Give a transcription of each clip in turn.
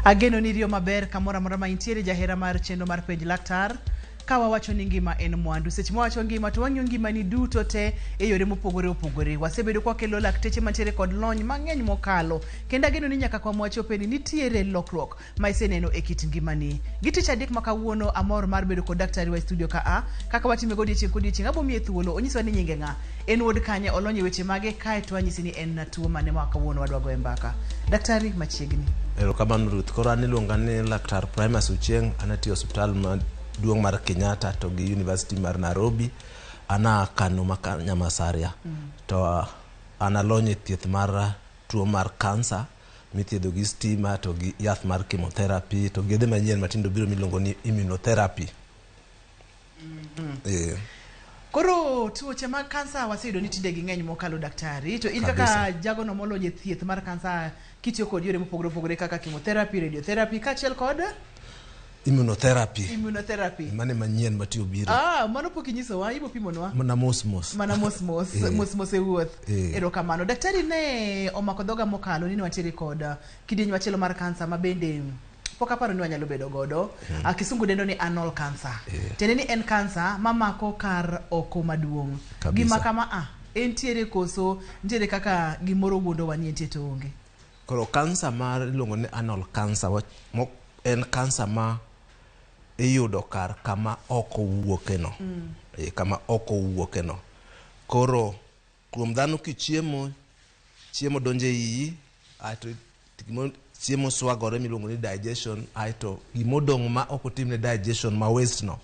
Ageno ni iriyo maber kamoro amora ma intiere jahera mar chenro mar penj laktar. Ka wawacho ni ngima en mwandu, seche ma wawacho ngima to wang'iyo ngimani duto te e yore mopogore opogore. Wasebedo kwakelo lakteche mantiere kod lony mang'eny mokalo, kendo ageno ni nyaka kama wachope ni nitiere lokruok ma iseneno e kit ngimani. Gi tich adek ma kawuono amor mar bedo kod daktari wa e studio ka a, kaka watime godiechieng' kodiechieng' abo miye thuolo onyiswa ni nyinge ng'a, en wuod kanye, olony e weche mage, kae to anyisi ni en tuo mane ma kawuono wadwa goye mbaka. Daktari machiegni. Erokamano Ruth. Koro an iluonga ni Laktar Primus Ochieng', an atiyo e osiptal maduong' mar Kenyatta to gi University mar Nairobi. An a Kano ma Nyamasaria. To an alony e thieth mar tuo mar kansa mithiedho gi stima to gi yath mar chemotherapy to gi yedhe manyien matindo biro miluongo ni immunotherapy. Eh. Koro tuoche mag kansa waseyudo ni tinde ging'eny mokalo daktari. To in kaka Kabisa. jagono molony e thieth mar kansa kitiyo kod yore mopogore opogore kaka chemotherapy, radiotherapy kaachiel kod Immunotherapy. immunotherapy. Mane manyien matiyo biro. Ah, mano pok inyisowa, ibo pimonwa. Mana mos mos. Mana mos mos, Eh. mos mos e wuoth. Eh. Erokamano. Daktari ne omako dhoga mokalo ni ne wantiere kod kidieny machielo mar kansa ma bende pok aparo ni wanyalo bedo godo. Kisungu dendo ni anal cancer. Tiende ni en kansa mamako kar oko maduong'. Kabisa. Gima kama a entiere koso nitiere kaka gimoro wuondowa ni entie to onge. Koro kansa mar iluongo ni anal cancer en kansa ma iyudo kar kama oko wuoke no. E, kama oko wuoke no. Koro kuom dhano kichiemo, chiemo donjo e iyi, aeto gimo chiemo swagore miluongo ni digestion, aeto gimodong' ma ok otimne digestion ma waste no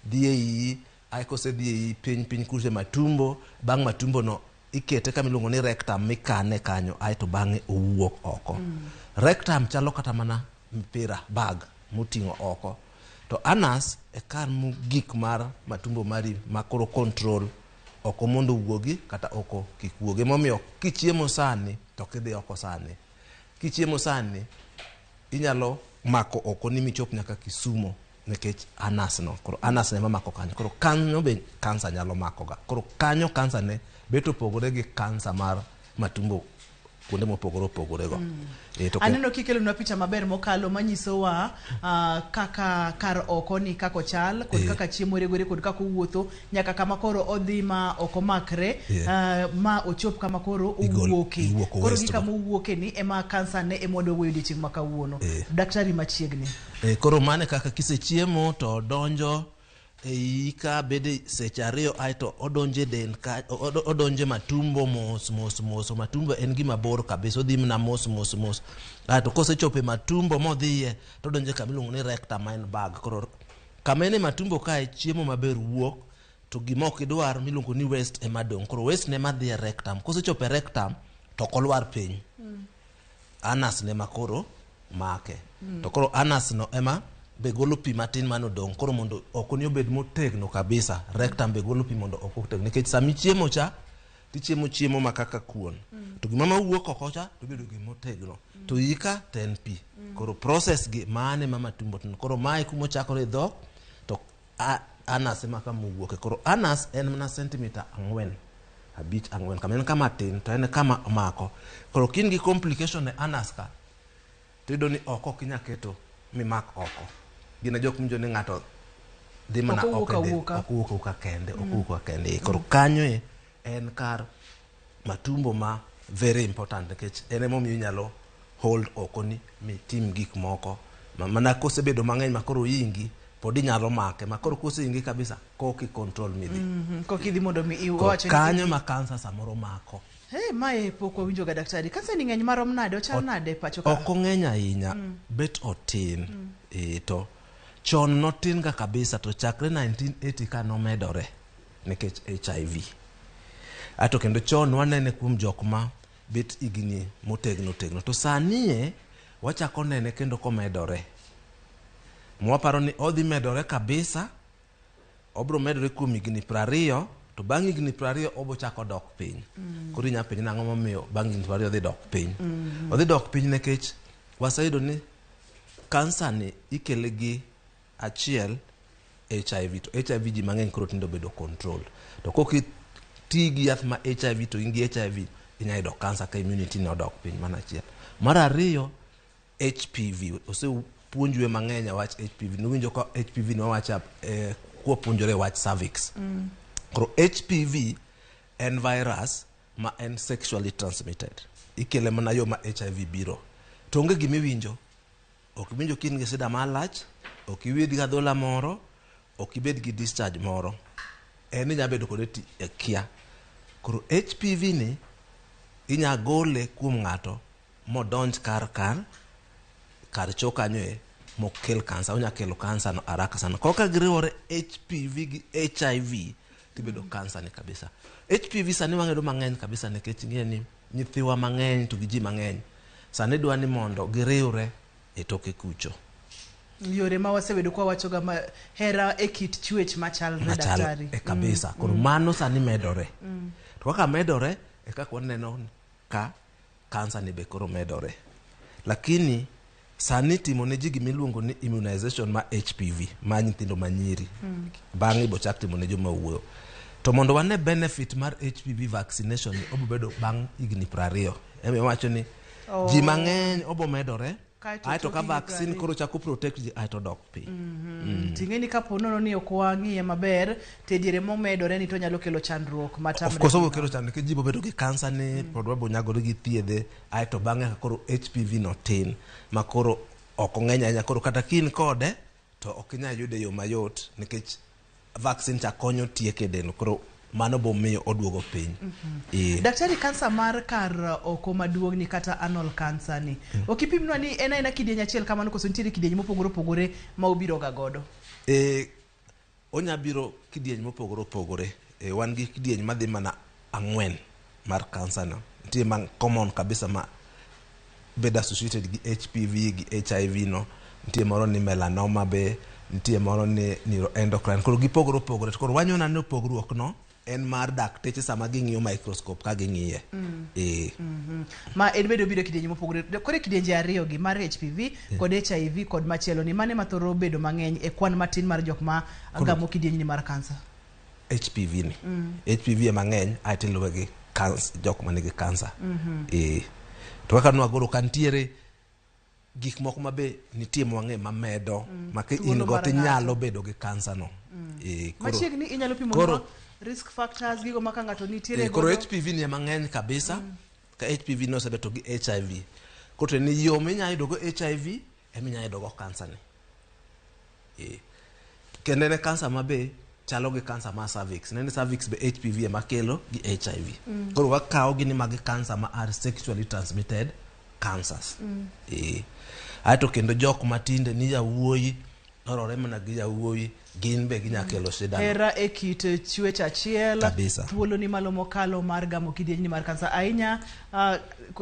dhi e iyi, ae kosedhi e iyi piny piny kuche matumbo, bang' matumbo no ikete kama iluongo ni rectum mikane kanyo aeto bang'e owuok oko. Rectum chalo kata mana mpira bag moting'o oko. To anus e kar mogik mar matumbo mari ma koro control oko mondo owuogi kata oko kik wuogi. Emomiyo kichiemo sani to ok idhi oko sani. Kichiemo sani inyalo mako oko ni michop nyaka Kisumo nikech anus no. Koro anus ne ema mako kanyo. Koro kanyo be kansa nyalo mako ga. Koro kanyo kansa ne bet opogore gi kansa mar matumbo kuonde mopogore opogore go. E, to Aneno kikelonwa picha maber mokalo manyisowa kaka kar oko ni kaka ochal kod kaka chiemo regore kod kaka owuotho nyaka kama koro odhi ma ok omakre ma ochop kama koro owuoke. Iwuok Koro gi waste go. kama owuoke ni ema kansa ne ema wadwa wuoyo odiochieng' ma kawuono. Daktari machiegni. E, koro mane kaka kisechiemo to donjo e iyi ka bede seche ariyo aeto odonjo e del ka odonjo e matumbo mos mos mos. Matumbo en gima bor kabisa, odhi mana mos mos mos. Aeto kosechopo e matumbo modhiye to odonjo e kama iluongo ni rectum ma en bag. Koro kama en e matumbo kae chiemo maber wuok to gima ok idwar miluongo ni waste ema dong'. Koro waste ne ema dhi e rectum. Kosechopo e rectum to ok olwar piny. Anus ne ma koro make. To koro anus no ema be golo pi matin manodong'. Koro mondo oko ni obed motegno kabisa, rectum be golo pi mondo oko otegno. Nikech sama ichiemo cha, tichiemo chiemo ma kaka kuon. To gima mawuok oko cha, to bedo gima otegno. To iyi ka to en pi. Koro process gi mane ma matumbo timo. Koro mae kuma ochakore e dhok, to anus ema kama owuoke. Koro anus en mana sentimita 4, 5, 4. Kama en kama tin, to en kama omako. Koro ka in gi complication e anus ka, to iyudo ni oko ok inyal keto mimak oko. Gin e jok minjo ni ng'ato dhi mana Ok owuok oko e del, awuoka. ok owuok awuoka kende, ok owuok awuoka kende. Koro kanyo e en kar matumbo ma very important nikech en emomiyo inyalo hold oko ni mitim gik moko ma mana kosebedo mang'eny ma koro oingi pod inyalo make ma koro koseingi kabisa koki control midhi. Koki idhi mondo mi Koro iwach ni kanyo ma kansa samoro mako. Hey, mae pok wawinjo ga daktari. Kansa ni ng'eny marom nade? Ochal nade pacho ka? Ok ong'eny ahinya, bet otin. E, to chon notin ga kabisa to chakre 1980 ka nomedore nikech HIV. Ato kendo chon wanene kuom jok ma bet higni motegno tegno. To sani e wachako nene kendo komedore. Mwaparo ni odhi medore kabisa, obro medore kuom higni 20, to bang' higni 20 obo chako dok piny. Koro inya penjo ni ang'o momiyo bang' higni 20 odhi dok piny. Odhi dok piny nikech waseyudo ni kansa ni ikele gi achiel HIV, to HIV ji mang'eny koro tinde obedo control. To kok iti gi yath ma HIV to in gi HIV inya yudo kansa ka immunity ne odok piny, mano achiel. Mar ariyo, HPV osepuonjwe mang'eny e wach HPV. Nuwinjo ka HPV ne wawacho kwapuonjore wach cervix. Koro HPV en virus ma en sexually transmitted. Ikele mana yo ma HIV biro. To onge gimiwinjo. Ok iwinjo ka in gi shida mar lach, ok iwinj gi adhola moro, ok ibed gi discharge moro. En inya bedo kode ti ikia. Koro HPV ni inya gole kuom ng'ato modonj kar cho kanyo e mokel kansa. Onya kelo kansa no haraka sana. Koro ka giriwore HPV gi HIV tibedo kansa ni kabisa. HPV sani wang'edo mang'eny kabisa nikech ing'e ni nyithiwa mang'eny to gi ji mang'eny sani dwa ni mondo giriwre e toke kucho. Yore ma wasebedo kwa wachoga ma hera e kit chwech machalre machal daktari. e kabisa. Koro mano sani medore. To kaka medore e kaka waneno ka kansa ni be koro medore. Lakini sani timo ne ji gimiluongo ni immunization ma HPV ma nyithindo manyiri. Bang'e ibo chak timo ne joma wuoyo. To mondo wane benefit mar HPV vaccination ni obo bedo bang' higni 20. Ema wacho ni ji mang'eny obo medore. Kaeto Aeto tok ka higni vaccine 20. koro chako protect ji aeto dok piny. Ting'e ni kapo nono ni ok wang'iye maber to e diere momedore ni to onyalo kelo chandruok matamre. Of course obo kelo chandruok nikech ji bo bedo gi kansa ni pod wabo nyagore gi thiedhe aeto bang'e ka koro HPV no tin ma koro ok ong'eny ahinya koro kata ka in kode to ok inyal yude e yo mayot nikech vaccine cha konyo tieke e del koro mano bo miyo oduogo piny. Daktari, kansa mar kar oko maduong' ni kata anal cancer ni ok ipimnwa ni en aena kidieny achiel kamano koso nitiere kidieny mopogore opogore ma obiro ga godo? Onya biro kidieny mopogore opogore. Wan gi kidieny madhi mana 4 mar kansa no. Nitie ma common kabisa ma bedo associated gi HPV gi HIV no. Nitie moro ni melanoma be, nitie moro ni neuroendocrine. Koro gipogore opogore. Koro wanyona ni pogruok no en mar dakteche sama ging'iyo microscope ka ging'iye. Ma en bende obiro e kidienje mopogore. Koro e kidienje ariyo gi mar HPV kod HIV kod machielo ni mane mathoro bedo mang'eny e kwan matin mar jok ma gamo kidieny ni mar kansa? HPV ni. HPV ema ng'eny aeto iluwe gi jok manigi kansa. To kaka nwagoro ka nitiere gik moko ma be nitie mwang'e mamedo ma ka in go tinyalo bedo gi kansa no. Machiegni inyalo pimo koro, risk factors gigo ma ka ng'ato nitiere koro HPV ni ema ng'eny kabisa. Ka HPV ni osebedo gi HIV. Koro ni yo minyalo yudo go HIV ema inyalo yudo go kansa ni. Kendo en kansa ma be chalo gi kansa mar cervix. Nene cervix be HPV ema kelo gi HIV. Koro wakawo gi ni magi kansa ma are sexually transmitted cancers. Aeto kendo jok matinde ni yawuoyi orore mana gi yawuoyi gin be ginya kelo shida no. Hera e kit chwech achiel kabisa. Thuolo ni malo mokalo mar gamo kidieny ni mar kansa ahinya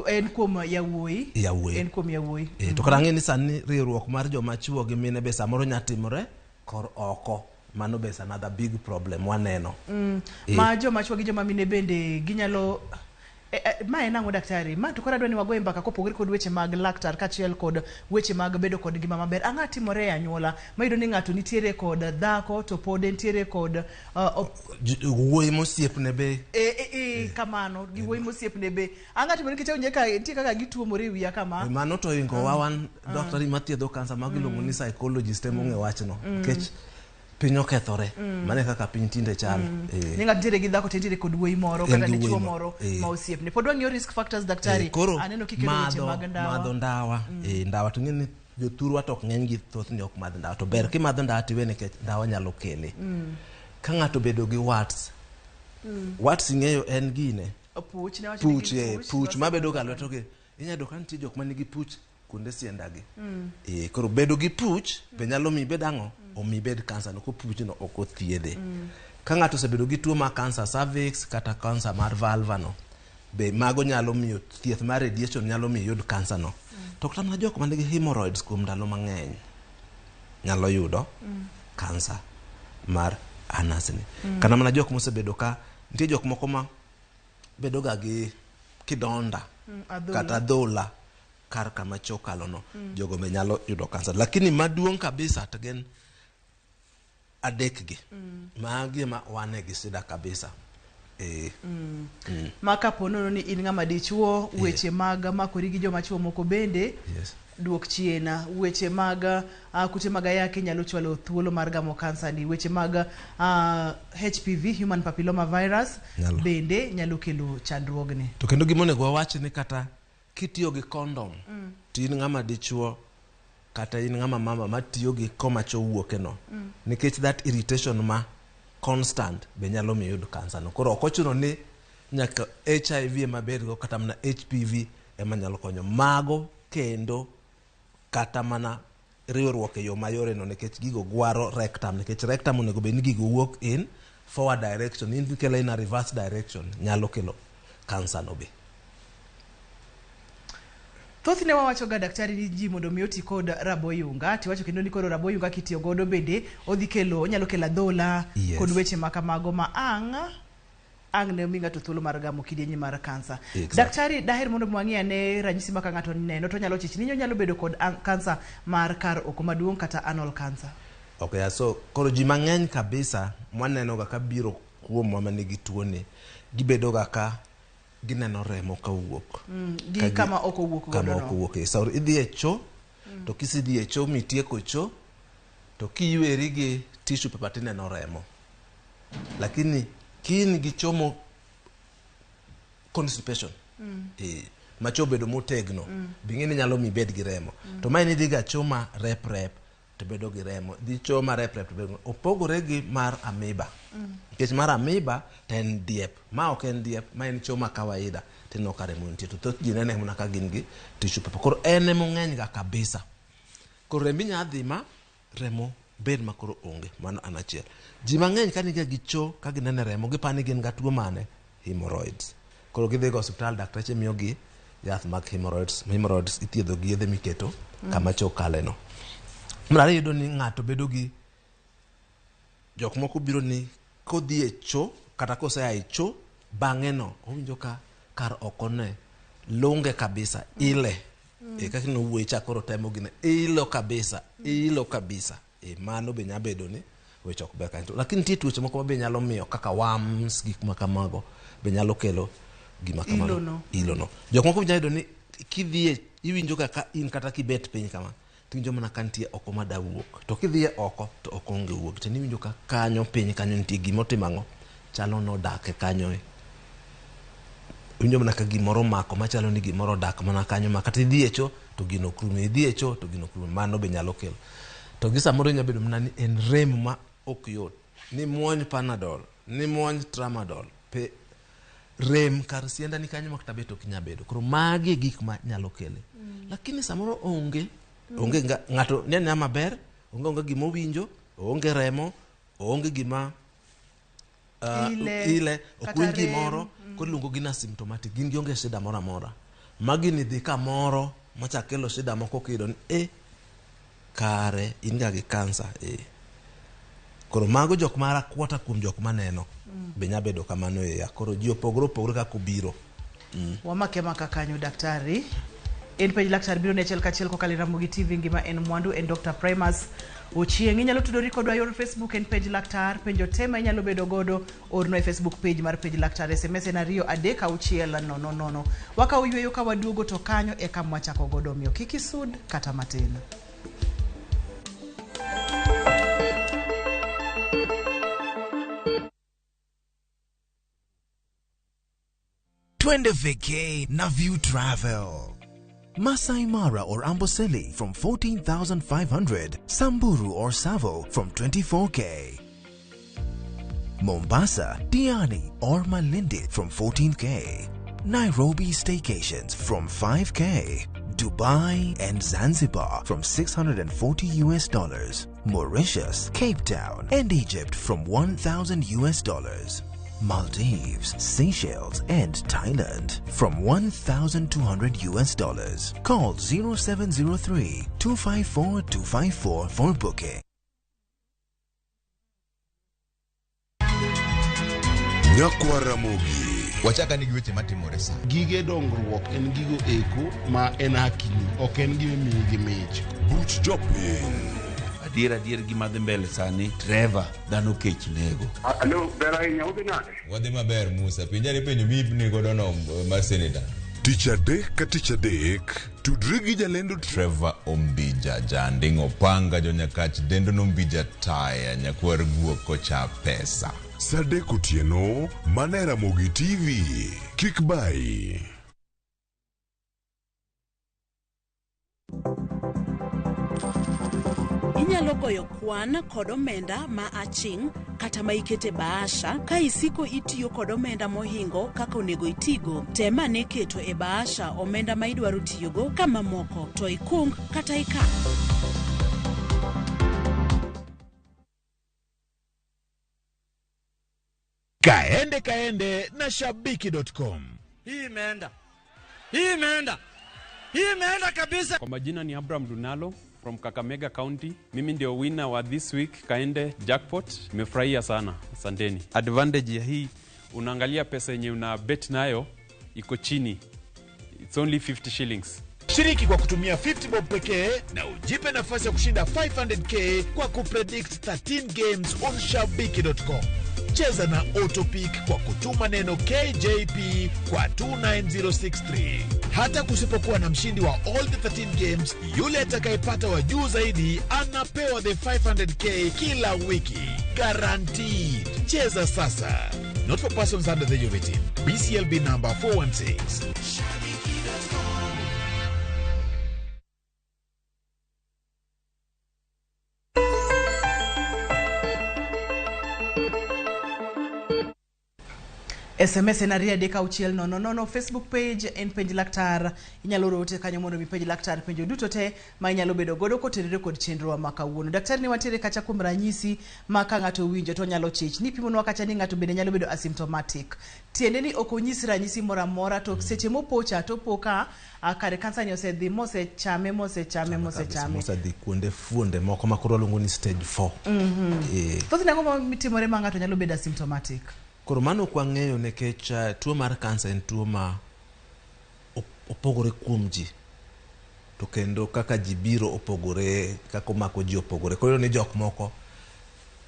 en kuom yawuoyi. En kuom yawuoyi. To kata ang'e ni sani riwruok mar joma chuo gi mine be samoro nya timore kor oko. Mano be is another big problem waneno. Ma joma chuo gi joma mine bende ginyalo ma en ang'o daktari? Ma to koro adwa ni wagoye mbaka kopogore kod weche mag laktar kaachiel kod weche mag bedo kod ngima maber. Ang'o timore e anyuola mayudo ni ng'ato nitiere kod dhako to pod entiere kod wuoyi mosiepne be? Kamano gi wuoyi mosiepne be. Ang'o timore nikech awinjo ka nitie kaka gituomore e wiya kama. Mano to ingo wa wan daktari mathiedho kansa ma giluongo ni psychologist ema ong'e wachno. Nikech piny okethore. Mano e kaka piny tinde chal. Ni ng'ato nitiere gi dhako to entiere kod wuoyi moro kata dichuo moro ma osiepne. Pod wang'iyo risk factors daktari. Koro aneno kikelo weche mag ndawa. Madho ndawa. Ndawa to ing'e ni jothurwa to ok ng'eny gi thothne ok madh ndawa. To ber kimadho ndawa tiwe nikech ndawa nyalo kele. Ka ng'ato obedo gi warts. Warts ing'eyo en gine. Puch, ne wacho ni gin puch, puch mabedo ga lweto gi. Inyalo yudo ka nitie jok manigi puch kuonde siendagi. Koro bedo gi puch be nyalo miyi bed ang'o? Omiyi bed kansa no, ko puch no ok othiedhe. Ka ng'ato osebedo gi tuo mar kansa cervix kata kansa mar vulva no, be mago nyalo miyo thieth mar radiation nyalo miyo iyud kansa no. To kata mana jok manigi hemorrhoids kuom ndalo mang'eny nyalo yudo kansa mar anus ni. Kata mana jok mosebedo ka nitie jok moko ma bedo ga gi kidonda kata adhola kar kama cho kalo no, jogo be nyalo yudo kansa. Lakini maduong' kabisa to gin adek gi. Magi ema wane gi shida kabisa. Ma kapo nono ni in ng'ama dichuo, weche mag makori gi joma chuo moko bende. duok chien weche mag kute mag ayaki nyalo chwalo thuolo mar gamo kansa ni. Weche mag HPV, human papilloma virus, Nyalo. bende nyalo kelo chandruogni. To kendo gima onego wawach ni kata kitiyo gi kondom to in ng'ama dichuo kata in ng'ama mama matiyo gi koma cho wuoke no, nikech that irritation ma constant be nyalo miyo iyud kansa no. Koro ok ochuno ni nyaka HIV ema bedgo, kata mana HPV ema nyalo konyo mago, kendo kata mana riwruok e yo mayore no, nikech gigo gwaro rectum, nikech rectum onego bed ni gigo wuok in forward direction, in kelo in a reverse direction, nyalo kelo kansa no be. Thothne wawacho ga, daktari, ni ji mondo mi oti kod raboyunga, tiwacho kendo ni koro raboyunga kitiyo godo bende odhi kelo, onyalo kelo adhola kod weche ma kamago ma ang' ang' ne mi ng'ato thuolo mar gamo kidienje mar kansa. Daktari, daher mondo wang'i ane ranyisi ma ka ng'ato neno to nyalo chich ni onyalo bedo kod kansa mar kar oko maduong' kata anal cancer. Okay, so koro ji mang'eny kabisa mwaneno ga ka biro kuomwa manigi tuoni, gibedo ga ka gineno remo kawuok gi kama ok owuok kama godo ok no. owuok e sauri idhi e cho, to kisedhi e cho mitieko cho, to kiyweri gi tissue paper tineno remo, lakini kin gi cho mo constipation ma cho obedo motegno, bing'e ni nyalo mi ibed gi remo. To mae ni idhi ga cho ma rep rep to bedo gi remo, dhi cho ma rep rep to bedo, opogore gi mar amoeba, nikech mar amoeba to en diep, ma ok en diep, ma en cho ma kawaida tineno ka remo nitie, to thoth ji nene mana ka gin gi tissue paper. Koro en emong'eny ga kabisa. Koro rembi nya dhi ma remo bed ma koro onge. Mano an achiel. Ji mang'eny ka niga gi cho ka ginene remo, gipani gin ga tuo mane, hemorrhoids. Koro gidhi go osiptal, dakteche miyogi yath mag hemorrhoids. Hemorrhoids ithiedho gi yedhe miketo kama cho kale no. Mar ariyo, iyudo ni ng'ato bedo gi, jok moko biro ni kodhi e cho kata kosea e cho, bang'e no owinjo ka kar oko ne lunge kabisa, ile kaka nowuoyi cha, koro temo gine ilo kabisa, ilo kabisa. Mano be nya bedo ni weche ok ber kanyo. Lakini nitie tuoche moko ma be nyalo miyo, kaka worms, gik ma kamago be nyalo kelo gima kamano. Ilo no. Ilo no. Jok moko be nyalo yudo ni kidhi e iwinjo ga ka in kata kibet piny kama, tiwinjo mana ka nitie oko ma da wuok, to kidhi e oko to ok onge wuok, to iwinjo ka kanyo piny kanyo nitie gimotimo ang'o, chalo nodake kanyo e. Iwinjo mana ka gimoro omako, machalo ni gimoro odak mana kanyo, ma kata idhi e cho to gino ok rumi, idhi e cho to gino ok rumi. Mano be nyalo kelo. To gi samoro nyalo bedo mana ni en rem ma ok yot, ni muony Panadol, ni muony Tramadol, pe rem kar sienda ni kanyo ma kata bet ok inyal bedo. Koro magi e gik ma nyalo kele. Lakini samoro onge onge ng'ato nene maber, onge onge gima owinjo, oonge remo, oonge gima Ile, ile ok kata winj rem. gimoro. Koro iluongo gi ni asymptomatic, gin gionge shida moro amora. Magi ni dhi kamoro machak kelo shida moko kiyudo ni kare in ga gi kansa. Koro mago jok mar akwota kuom jok maneno be nya bedo kamano e ya. Koro ji opogore opogore kaka obiro. Wamake maka kanyo, daktari. En Penj Laktar biro ne achiel kachiel kokalo e Ramogi TV. Ngima en mwandu. En Dr. Primus Ochieng. Inyalo tudori kodwa yor Facebook, en Penj Laktar. Penjo te ma inyalo bedo godo, ornwa e Facebook page mar Penj Laktar. SMS en 23600. Wakawo yweyo, ka waduogo to kanyo eka mwachako godo, omiyo kik isud kata matin. Twende vacay na View Travel. Masai Mara or Amboseli from 14,500, Samburu or Tsavo from 24K. Mombasa, Diani or Malindi from 14K. Nairobi staycations from 5K. Dubai and Zanzibar from $640 US. Mauritius, Cape Town and Egypt from $1,000 US. Maldives, Seychelles and Thailand from $1,200 US. Call 0703 254 254 for booking. Nyakwa Ramogi. Wachaka nigi weche matimore sa. Gige dongruok en gigo eko ma en hakini, ok en gima imiyi gi mich. Buch jopiny. Adier adier, gima dhi mbele sani, Trevor, dhano kech nego. Alo, ber ahinya, udhi nade? Wadhi maber, Musa. Penjane penjo mibni godo no mar senator. Tich adek ka tich adek, tudri gi jalendo Trevor Ombija, janding' opanga jonyakach dendo nombija taya nyakwar guok kocha pesa. Sa adek otieno, mana e Ramogi TV. Kik bayi. Inyalo goyo kwan kod omenda ma aching' kata ma ikete bahasha ka isiko itiyo kod omenda mohingo kaka onego itigo. Tem ane keto e bahasha omenda ma idwaro tiyogo ka mamoko to ikung kata ikan. Kaende kaende na shabiki.com. Hii imeenda. Hii imeenda. Hii imeenda kabisa. Kwa majina ni Abraham Lunalo from Kakamega County. Mimi ndio winner wa this week Kaende Jackpot. Nimefurahia sana. Asanteni. Advantage ya hii, unaangalia pesa yenye una bet nayo iko chini. It's only 50 shillings. Shiriki kwa kutumia 50 bob pekee na ujipe nafasi ya kushinda 500k kwa kupredict 13 games on shabiki.com. Cheza na Autopick kwa kutuma neno KJP kwa 29063. Hata kusipokuwa na mshindi wa all the 13 games, yule atakayepata wa juu zaidi anapewa the 500k kila wiki. Guaranteed. Cheza sasa. Not for persons under the age of 18. BCLB number 416. SMS en 23600, Facebook page en Penj Laktar. Inyalo oro ote kanyo mondo mi penj laktar penjo duto te ma inyalo bedo godo kotenore kod chenrowa ma kawuono. Daktari ni wantiere kacha kuom ranyisi ma ka ng'ato owinjo to onyalo chich. Nipimonwa kacha ni ng'ato bende nyalo bedo asymptomatic. Tiende ni ok onyis ranyisi moro amora to seche mopocha to opo ka kare kansa ni osedhi mosechame mosechame mosechame. Mosedhi kuonde fuonde moko ma koro waluongo ni stage 4. Thothne ang'o matimore ma ng'ato nyalo bedo asymptomatic? Koro mano ok wang'eyo nikech tuo mar kansa en tuo ma opogore kuom ji. To kendo kaka ji biro opogore, kaka omako ji opogore. Koro ni jok moko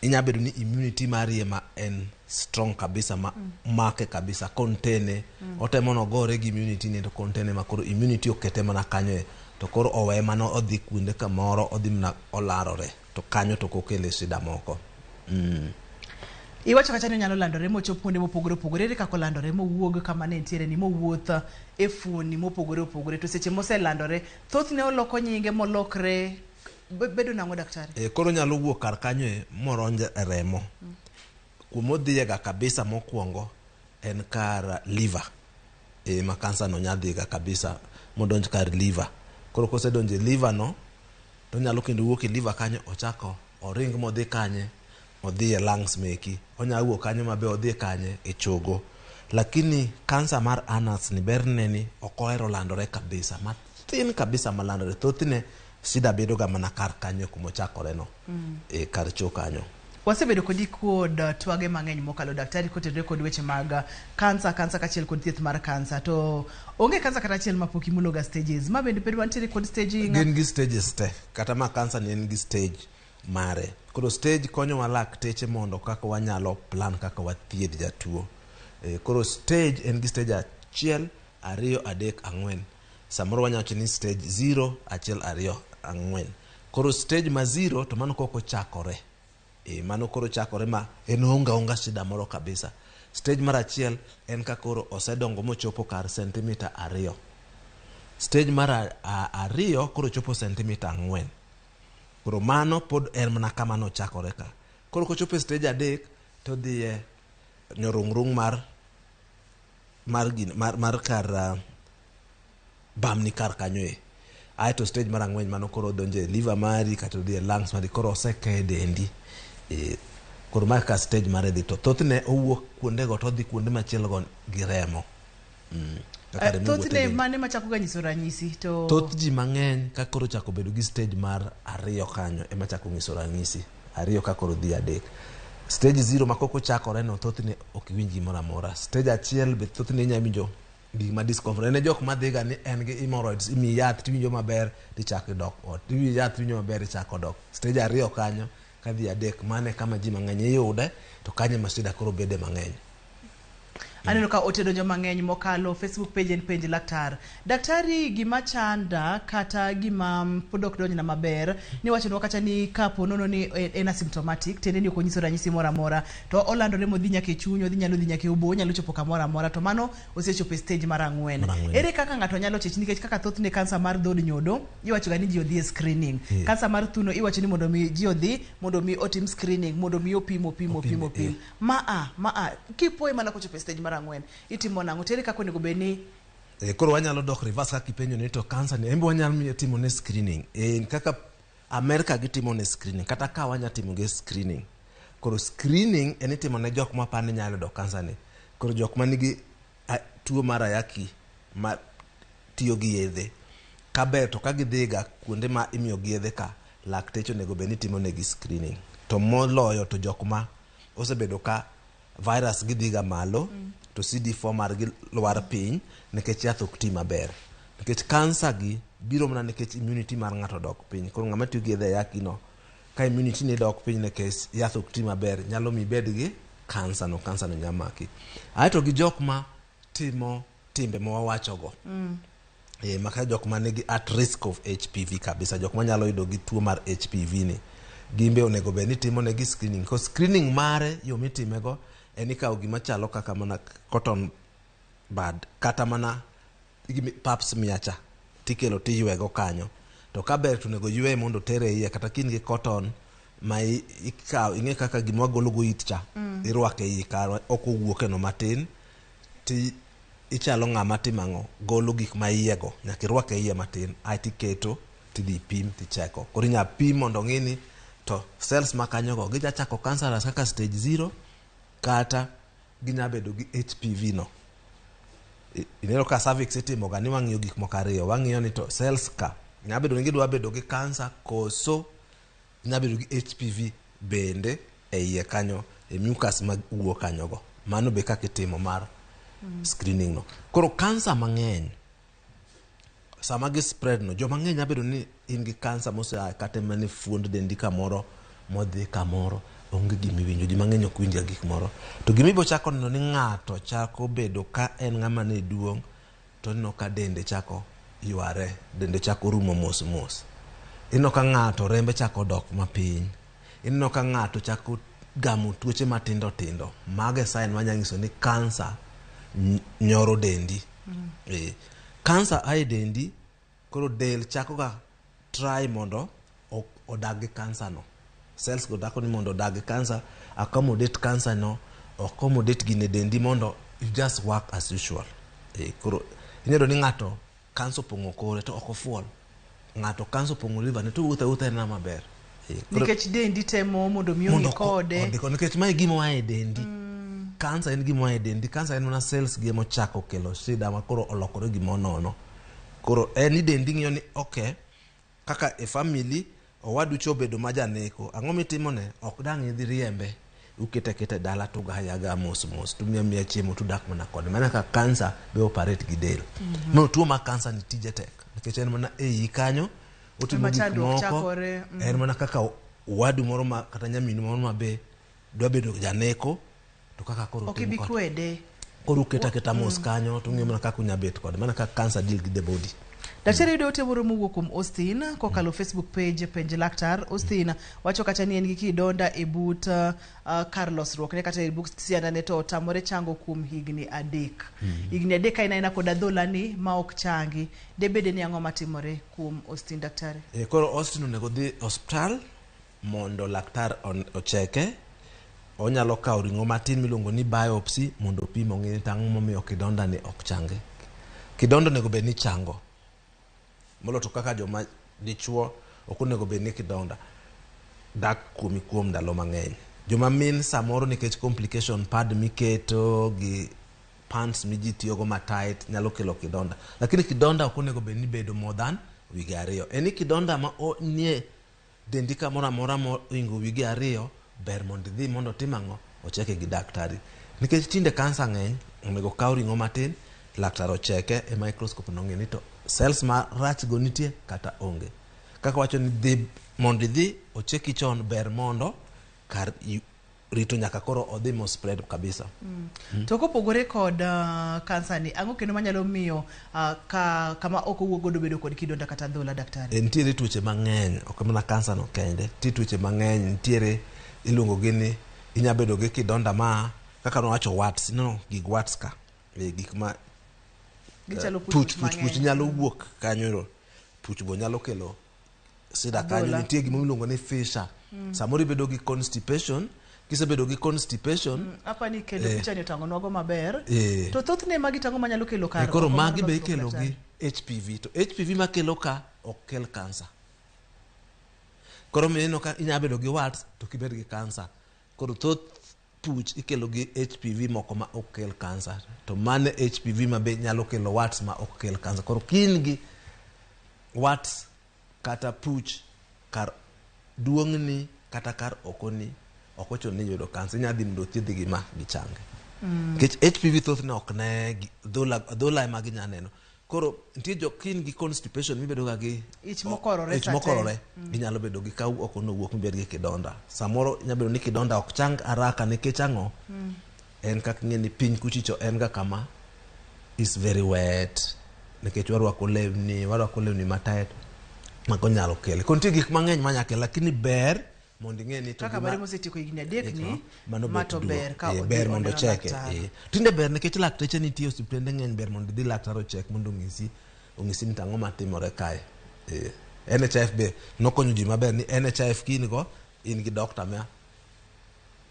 inya bedo ni immunity mari ema en strong kabisa ma make kabisa kontene. Otemo nogore gi immunity ne to kontene ma koro immunity okete mana kanyo e. To koro oweye mana odhi kuonde kamoro odhi mana olarore. To kanyo to kokele shida moko. Iwacho kacha ni onyalo landore mochop kuonde mopogore opogore. Ere kaka olandore mowuog kama ne nitiere ni mowuoth e fuoni mopogore opogore to seche moselandore thothne oloko nyinge molokre bedo nang'o daktari? Koro nyalo wuok kar kanyo e moronj e remo. Kumodhiyega kabisa mokwongo en kar liver. Ma kansa no nyadhiga kabisa modonj kar liver. Koro kosedonjo e liver no to onyalo kendo wuok e liver kanyo ochako oring modhi kanye odhi e lungs meki. Onyalo wuok kanyo mabe odhi kanye e chogo. Lakini kansa mar anus ni berne ni ok ohero landore kabisa. Mathin kabisa malandore. Thothne shida bedo ga mana kar kanyo kumochakore no. Kar cho kanyo. Wasebedo kodi kod twage mang'eny mokalo daktari kotenore kod weche mag kansa, kansa kaachiel kod thieth mar kansa. To onge kansa kata achiel mapok imuloga stages. Ma bende bed wantiere kod staging. Gin gi stages te. Kata ma kansa ni en gi stage mare. Koro stage konyowa lakteche mondo kaka wanyalo plan kaka wathiedh jatuo. Koro stage en gi stage 1, 2, 3, 4. Samoro wanyalo wacho ni stage 0, 1, 2, 4. Koro stage ma 0 to mano kok ochakore. Mano koro chakore ma en onge shida moro kabisa. Stage mar 1 en ka koro osedongo mochopo kar sentimita 2. Stage mar 2 koro chopo sentimita 4. Koro mano pod en mana kama nochakore ka. Koro kochopo e stage 3 to dhi e nyorung'rung' mar kar bamni kar kanyo e. Aeto stage mar 4 mano koro donjo e liver mari kata odhi e lungs mari koro oseke e dendi. Koro ma ka stage mare dhi to thothne owuok kuondego to odhi kuonde machielo go gi remo. Thothne mane machako ga nyiso ranyisi to thoth ji mang'eny ka koro chako bedo gi stage mar 2 kanyo ema chako nyiso ranyisi. 2 ka koro dhi 3. Stage 0 ma koko chakore no thothne ok iwinj gimoro amora. Stage 1 be thothne inya winjo gik ma discomfort. En jok madhiga ni en gi hemorrhoids, imiyi yath tiwinjo maber tichako idok ot. Imiyi yath tiwinjo maber tichako dok. Stage 2 kanyo kadhi 3 mane kama ji mang'eny iyude to kanyo ema shida koro bede mang'eny. Aneno ka ote donjo mang'eny mokalo Facebook page en penj laktar. Daktari gima chanda kata gima pod ok donjna maber ni wachonwa kata ni kapo nono ni en asymptomatic tiende ni ok onyiso ranyisi moro amora to olandore modhi nyaka e chuny odhi nyalo dhi nyaka e obo onyalo chopo kamoro amora to mano osechopo e stage mar ang'wen. Mar ang'wen. Ere kaka ng'ato nyalo chich nikech kaka thothne kansa mar dhod nyodo iwacho ga ni ji odhi e screening. Kansa mar thuno iwacho ni mondo mi ji odhi mondo mi otim screening mondo mi opim opim opim opim. Ma a ma a kipoe mana kochopo e stage mar ang'wen itimo nang'o? To ere kaka onego bed ni Koro wanyalo dok reverse kaka ipenjo ni to kansa ni en be wanyalo miyo timo ne screening. Kaka Amerika gitimo ne screening kata ka wanya timo gi screening. Koro screening en itimo ne jok ma par ni nyalo yudo kansa ni. Koro jok ma nigi tuo mar ayaki ma tiyo gi yedhe kaber to ka gidhi ga kuonde ma imiyo gi yedhe ka lakteche onego bed ni timo negi screening. To moloyo to jok ma osebedo ka virus gidhi ga malo to CD4 margi lwar piny nikech yath ok ti maber. Nikech kansa gi biro mana nikech immunity mar ng'ato dok piny. Koro ng'ama tiyo gi yedhe ayaki no ka immunity ni dok piny nikech yath ok ti maber nyalo mi ibed gi kansa no, kansa no nya maki. Aeto gi jok ma timo timbe ma wawacho go. Maka jok ma nigi at risk of HPV kabisa, jok manyalo yudo gi tuo mar HPV ni, gimbe onego bed ni timo negi screening. Ko screening mare yo mitime go en ikawo gima chalo kaka mana cotton bud kata mana pap smear cha tikelo tiywego kanyo. To kaber to onego ywe mondo otere iye kata ka in gi cotton ma ikawo ing'e kaka gima wagolo go it cha irwako e iye kar ok owuok eno matin ti ichalo ng'ama timo ang'o golo gik ma iye go nyaka irwak e iye matin aeto iketo tidhi ipim ticheko. Koro inya pim mondo ong'i ni to cells ma kanyo go ginya chako cancerous kaka stage 0 kata ginya bedo gi HPV no. Ineno ka cervix itimo ga ni wang'iyo gik moko ariyo wang'iyo ni to cells ka nya bedo ni gidwa bedo gi cancer koso nya bedo gi HPV bende e iye kanyo e mucus ma wuok kanyo go. Mano be kaka itimo mar screening no. Koro kansa mang'eny sama gi spread no joma ng'eny nya bedo ni in gi kansa mosea kata mana e fuond dendi kamoro modhi kamoro onge gima iwinjo. Ji mang'eny ok winj ga gik moro. To gima ibo chako neno ni ng'ato chako bedo ka en ng'ama ne duong' to ineno ka dende chako yware, dende chako rumo mos mos. Ineno ka ng'ato rembe chako dok mapiny. Ineno ka ng'ato chako gamo tuoche matindo tindo. Mago e sign manya nyiso ni kansa nyoro dendi. Kansa a e dendi, koro del chako ga try mondo odag gi kansa no. Cells go dako ni mondo odag gi kansa, accommodate kansa no, accommodate gine dendi mondo you just work as usual. Koro inyalo ni ng'ato kansa opong'o kore to ok ofuol. Ng'ato kansa opong'o liver ne to owuotho awuotha en maber. Nikech dendi temo mondo mi ong'i kode. Nikech mae gima oa e dendi. Kansa en gima oa e dendi. Kansa en mana cells gi emochako kelo shida ma koro olokore gima onono. Koro en ni dendi ng'iyo ni okay, kaka e family owadu cha obedo ma janeko, ang'o mitimone? Ok dang' idhi riembe. Ukete aketa e dala tugaye agaya mos mos, tumiye amiya chiemo tudak mana kode. Mana kaka kansa be operate gi del. No tuo mar kansa ni tije tek nikech en mana e iyi kanyo otimo Ema gik chandruok moko. chakore, En mana kaka owadu moro ma kata nyaminu moro ma be dwa bedo janeko to kaka koro Ok otimo ibi kode. kwede. Koro uketo aketa mos kanyo to ung'iyo mana kaka unya bet kode. Mana kaka kansa deal gi the body. Daktari yudo ote moro mowuok kuom Austin kokalo Facebook page penj laktar. Austin wacho kata ni en gi kidonda e but kar losruok ne kata e but siandane to otamore chango kuom higni 3. Higni 3 ka en aena kod adhola ni ma ok changi. Debede ni ang'o matimore kuom Austin daktari? Koro Austin onego dhi osiptal mondo laktar ocheke. Onyalo kawo ring'o matin miluongo ni biopsy mondo opim ong'e ni tang'o momiyo kidonda ni ok changi. Kidonda onego bed ni chango. Moloyo to kaka joma dichuo ok onego bed ni kidonda dak kuomi kuom ndalo mang'eny. Joma min samoro nikech complication pad miketo gi pants miji tiyogo ma tight nyalo kelo kidonda. Lakini kidonda ok onego bed ni bedo more than wige 2. En ni kidonda ma nie dendi kamoro amora mohingo wige 2 ber mondo idhi mondo otim ang'o? Ocheke gi daktari. Nikech tinde kansa ng'eny, onego kaw ring'o matin, laktar ocheke e microscope no ng'e ni to cells marach go nitie kata onge. Kaka wacho ni dhi mondo idhi ocheki chon ber mondo kar rito nyaka koro odhi mo spread kabisa. To kopogore kod kansa ni, ang'o kendo manyalo miyo ka kama ok owuok godo bedo kod kidonda kata adhola, daktari? Nitiere tuoche mang'eny, ok mana kansa no kende, nitie tuoche mang'eny, nitiere iluongo gi ni inya bedo gi kidonda ma kaka nowacho warts, no gig warts ka, gik ma gichalo puch puch puch puch mang'eny. nyalo wuok kanyo, puch go nyalo kelo sida kanyo. Adhola. Nitie gima iluongo ni fissure. Samoro ibedo gi constipation, kisebedo gi constipation Apa ni kendo picha ni otang'onwago maber. To thothne magi tang'o manyalo kelo kar koro oko mar magi be dhoth ikelo daktari? gi HPV, to HPV makelo ka ok kel kansa. Koro mineno ka inya bedo gi warts to kibed gi kansa. Koro thoth puch ikelo gi HPV moko ma ok kel kansa, to mane HPV ma be nyalo kelo warts ma ok kel kansa. Koro kin gi warts kata puch kar duong'ni kata kar okoni, ok ochuno ni iyudo kansa, inya dhi mondo othiedhgi ma gichange. Nikech HPV thothne ok ne adhola ema ginya neno. Koro nitie jok kin gi constipation mibedo ga gi Ich mokorore ich sa te. Mokorore ginyalo bedo gi ka oko nowuok mibed gi kidonda. Samoro inya bedo ni kidonda ok chang haraka nikech ang'o? En kaka ing'e ni piny kuchicho en ga kama is very wet nikech warwako lewni matight mago nyalo kele. Koro nitie gik mang'eny manya kele, lakini ber mondo ing'e ni to Kaka gima mare mosetieko higni 3 ni, mano ma bet to duo. ber ka odhi Ber mondo oneno ocheke. laktar. Tinde ber nikech lakteche nitie, osiptende ng'eny, ber mondo idhi laktar ochek mondo ong'isi ni tang'o matimore kae. NHIF be nokonyo ji maber ni NHIF kin go in gi doctor ma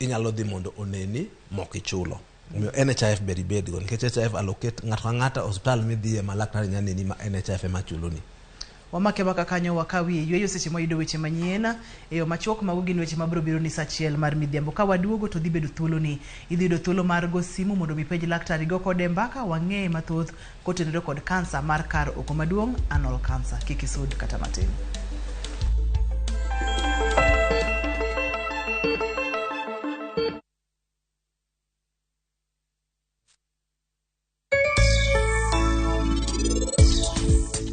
inyalo dhi mondo oneni mok ichulo. Omiyo NHIF ber ibedgo nikech NHIF allocate ng'ato ka ng'ato osiptal midhiye ma laktar nya neni ma NHIF ema chuloni. Wamake maka kanyo wakawie yweyo seche mwayudo weche manyien e yo machuok. Mago gin weche mabiro biro ni sa 1 mar midhiambo. Ka waduogo to dhi bedo thuoloni, idhi yudo thuolo mar go simu mondo mi penj laktar, igo kode mbaka, wang'e mathoth kotenore kod kansa mar kar oko maduong', anal cancer. Kik isud kata matin.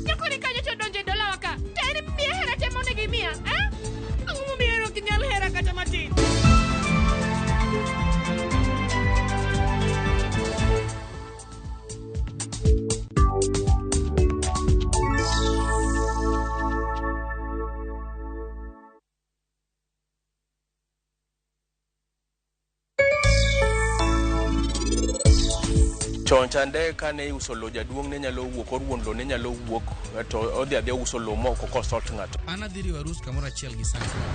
Nyakoni kanyo to donjo e dalawa ka. To en miya hera te monego imiya, eh? Ang'o momiyo en ok nyal hera kata matin? Chon chande kane iuso lo, jaduong' ne nyalo wuok or wuon lo ne nyalo wuok to odhi adhiya uso lo mok o consult ng'ato. An adhi riwo arus kamoro achiel gi Sunflower.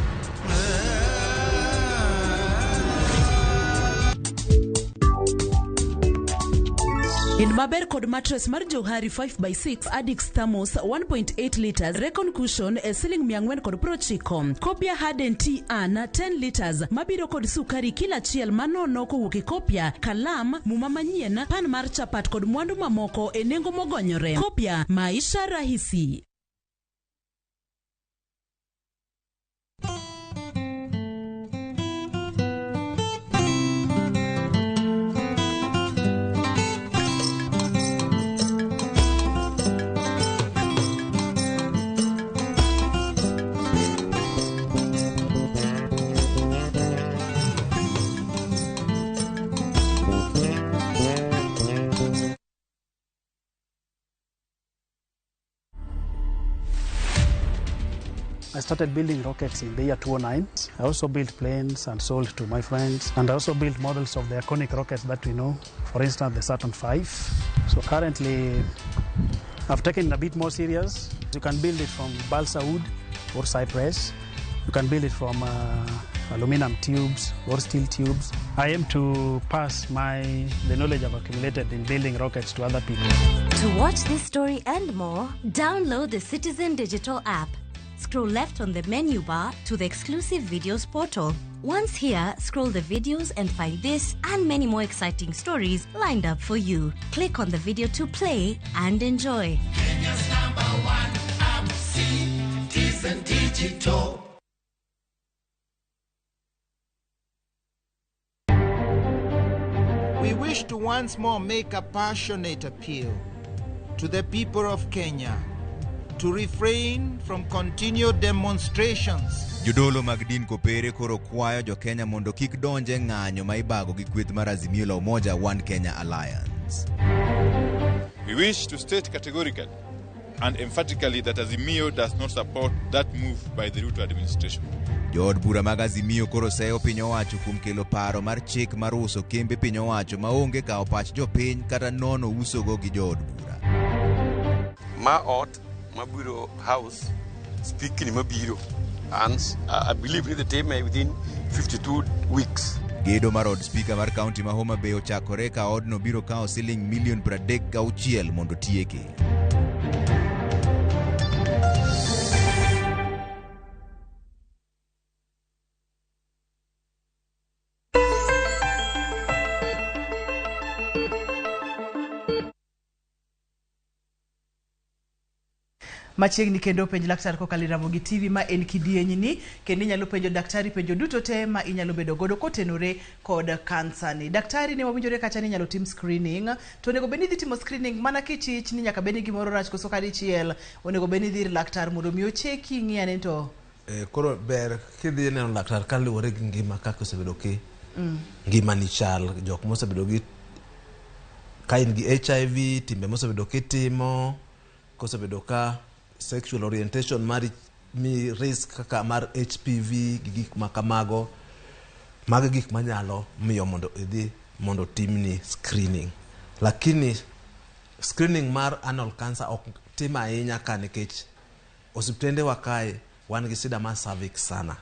In maber kod mattress mar Johari 5x6 Adix Thermos 1.8 liters Recon Cushion e siling 490. Kopia Harden Tea An 10 liters mabiro kod sukari kila achiel manono kowuok e Kopia, kalam, muma manyien, pan mar chapat kod mwandu mamoko e nengo mogonyore. Kopia, maisha rahisi. I started building rockets in the year 2009. I also built planes and sold to my friends. And I also built models of the iconic rockets that we know, for instance, the Saturn V. So currently, I've taken it a bit more serious. You can build it from balsa wood or cypress. You can build it from aluminum tubes or steel tubes. I aim to pass the knowledge I've accumulated in building rockets to other people. To watch this story and more, download the Citizen Digital app. Scroll left on the menu bar to the exclusive videos portal. Once here, scroll the videos and find this and many more exciting stories lined up for you. Click on the video to play and enjoy. Kenya's number one app, Citizen Digital. We wish to once more make a passionate appeal to the people of Kenya to refrain from continued demonstrations. Jodolo mag din kopere koro kwayo jo-Kenya mondo kik donj e ng'anyo ma ibago gi kweth mar Azimio la Umoja One Kenya Alliance. We wish to state categorically and emphatically that Azimio does not support that move by the Ruto administration. Jood bura mag Azimio koro seyo piny owacho kuom kelo paro mar chik mar uso kembe piny owacho maonge kawo pach jopiny kata nono usogo gi jood bura. Ma ot mabiro house speaking mabiro and I believe ni time within 52 weeks. Gedo mar od spika mar kaunti ma Homa Bay ochakore ka odno biro kawo siling milion 36 mondo tieke. Machiegni kendo penj laktar kokalo e Ramogi TV ma en kidieny ni kendo inyalo penjo daktari penjo duto te ma inyalo bedo godo kotenore kod kansa ni. Daktari ne wawinjore kacha ni inyalo tim screening to onego bed ni idhi timo screening mana kichich ni nyaka bed ni gimoro rach koso kadichiel onego bed ni idhi ir laktar mondo mi ocheki ing'i ane to Koro ber kidhi neno laktar kaluwore gi ngima kaka osebedo ki ngimani chal jok mosebedo gi ka in gi HIV timbe mosebedo kitimo kosebedo ka sexual orientation mari mi risk kaka mar HPV gi gik ma kamago mago e gik manyalo miyo mondo idhi mondo timni screening lakini screening mar anal cancer ok tim ahinya ka nikech osiptende wa kae wan gi shida mar cervix sana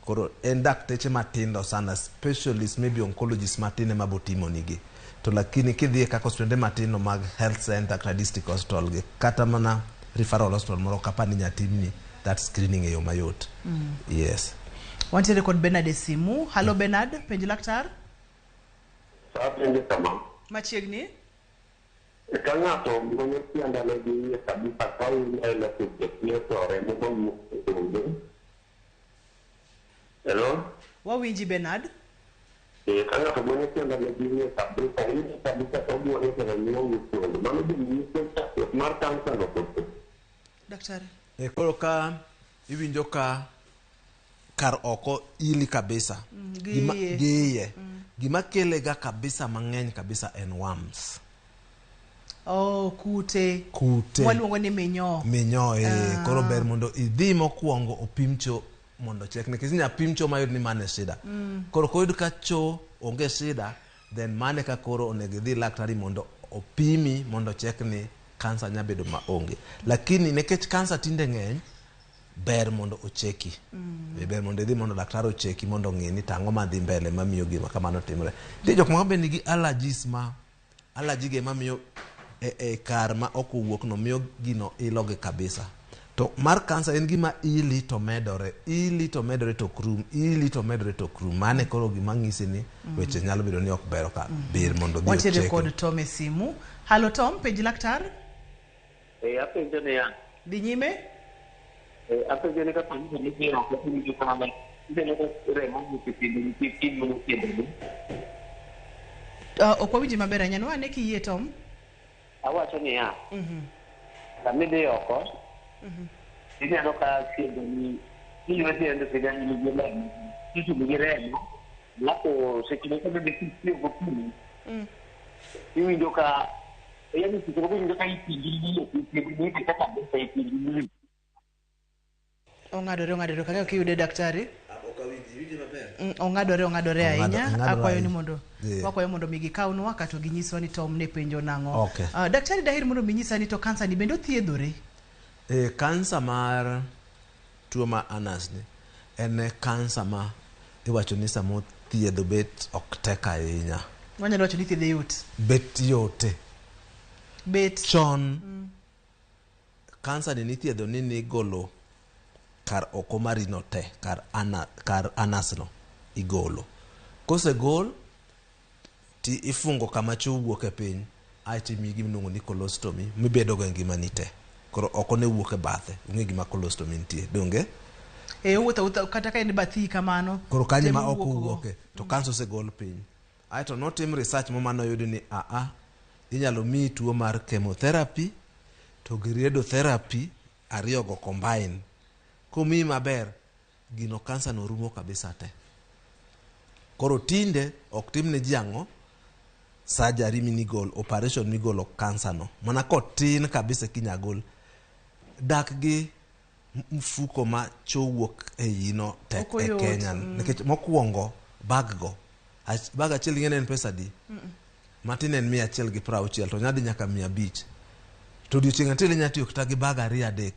koro en dakteche matindo sana specialist maybe oncologist matin ema botimo nigi to lakini kidhi kaka osiptende matindo mag health center kata district hospital gi kata mana referral hospital moro kapa ni nyatimni that screening e yo mayot. Yes. Wantiere kod Bernard e simu. Halo Bernard, penj laktar. Apenjo kama. Machiegni. Ka ng'ato muonyo siandane gi iye kabisa ka ineno seche to remo mawuok e onge. Hello? Wawinji Bernard. Ka ng'ato muonyo siandane gi iye kabisa, iye kabisa to omuonyo to remo mawuok e onge. Mano be nyiso chakruok mar kansa no koso? Daktari. Koro ka iwinjo ka kar oko ili kabisa. Gi iye. Gi iye. Gima kele ga kabisa mang'eny kabisa en worms. Oh, kute. Kute. Mwaluongo ni minyoo. Minyoo, Koro ber mondo idhi mokwongo opim cho mondo check. Nikech inya pim cho mayud ni mane shida. Koro koyud ka cho onge shida, then mane ka koro onego idhi laktari mondo opimi mondo check ni kansa nya bedo maonge. Lakini nikech kansa tinde ng'eny, ber mondo ocheki. Ber mondo idhi mondo daktari ocheki mondo ong'e ni tang'o madhi mbele mamiyo gima kamano timore. Nitie jok moko be nigi allergies ma allergy ge mamiyo e kar ma ok owuok no miyo gino ilogi kabisa. To mar kansa en gima ili to medore, ili to medore to ok rum, ili to medore to ok rum. Mane koro gima ng'isi ni weche nyalo bedo ni ok ber ka ber mondo odhi Wantiere ocheki. kod Tom e simu. Halo Tom, penj laktar. Apenjo niya. Dhi nyime. Apenjo ni kapo ni idhi oko to iwinjo ka ineno ka remo wuok e tiende nikech in mana tiendeni. Ok wawinji maber ahinya. Nwa ane kiyie Tom. Awacho niya, sama idhi oko, ineno ka tiendeni, iywe tiende sigana nigi remo, itudo gi remo, alafu seche moko bende kitiyo gokinyi, iwinjo ka yaani seche moko iwinjo ka ipingi wiye, ipingi wiye kabisa, ipingi wiye. Ong'adore, ong'adore. Kang'eyo kiyude daktari. Ong'adore, ong'adore ahinya. Akwayo ni mondo wakwayo mondo mi gikawnwa kato ginyiswa ni Tom ne penjo nang'o. Okay. Daktari daher mondo mi nyisa ni to kansa ni bende othiedhore? Kansa mar tuo ma anus ni en kansa ma iwacho ni samo thiedho bet ok tek ahinya. Wanyalo wacho ni thiedhe yot. Bet yote. Bet. Chon kansa ni nithiedho ni nigolo kar oko marino te, kar anus no igolo. Kosegol ti ifungo kama cho wuok e piny, aeto imiyi gima iluongo ni colostomy mibedo go e ngimani te. Koro oko ne wuok e bathe, ung'e gima colostomy nitie, donge? Owuotho awuotha kata ka en bathi kamano. Koro kanyo ma oko owuok go. owuoke, to kansa osegol piny. Aeto notim research mo manoyudi ni inyalo miyi tuo mar chemotherapy to gi radiotherapy Ariyogo combine. Komiyi maber, gino kansa no rumo kabisa te. Koro tinde ok timne ji ang'o? Surgery minigol, operation migolo kansa no. Mana kotin kabisa kinya gol. Dak gi mfuko ma cho wuok e iyi no tek Ok e oyot, Kenya. Nikech mokwongo bag go. Bag achiel ing'e ni en pesa adi? Matin en 160 to nyadhi nyaka 500. To odiochieng' achiel inya tiyo kata gi bag ariyo adek.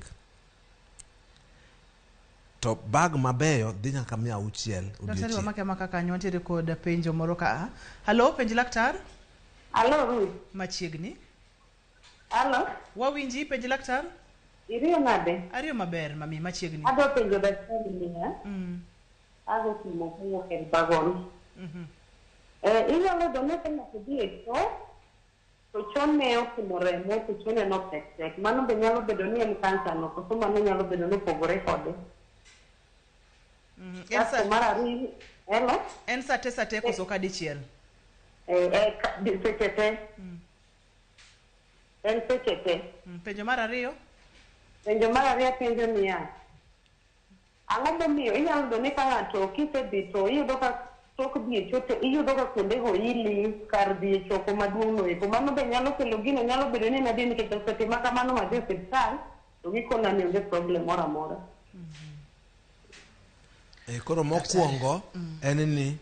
To bag mabeyo dhi nyaka 600 Daktari odiochieng'. wamake amaka kanyo wantiere kod penjo moro ka. Halo, penj laktar. Halo, Ruth. Machiegni. Halo. Wawinji, penj laktar. Iriyo nade? Ariyo maber, mami, machiegni. Adwa penjo daktari niya. Ago pimo kowuok e Bagon. Inyalo yudo ni ka ng'ato dhi e choo, to chone otimo remo, to chone no tek tek. Mano be nyalo bedo ni en kansa no, koso mano nyalo bedo ni opogore kode. Kasto mar ariyo, hello? En sa te sa te koso ka dichiel? Seche te. En seche te. Penjo mar ariyo? Penjo mar ariyo penjo niya, ang'o momiyo inyalo yudo ni ka ng'ato kisedhi to iyudo ka tok dhi e choo to iyudo ka kuondego ili kar dhi e choko maduong' no eko. Mano be nyalo kelo gino, nyalo bedo ni en adier nikech osetima kamano madhi e osiptal to gikona ni onge problem moro amora. Koro mokwongo en ni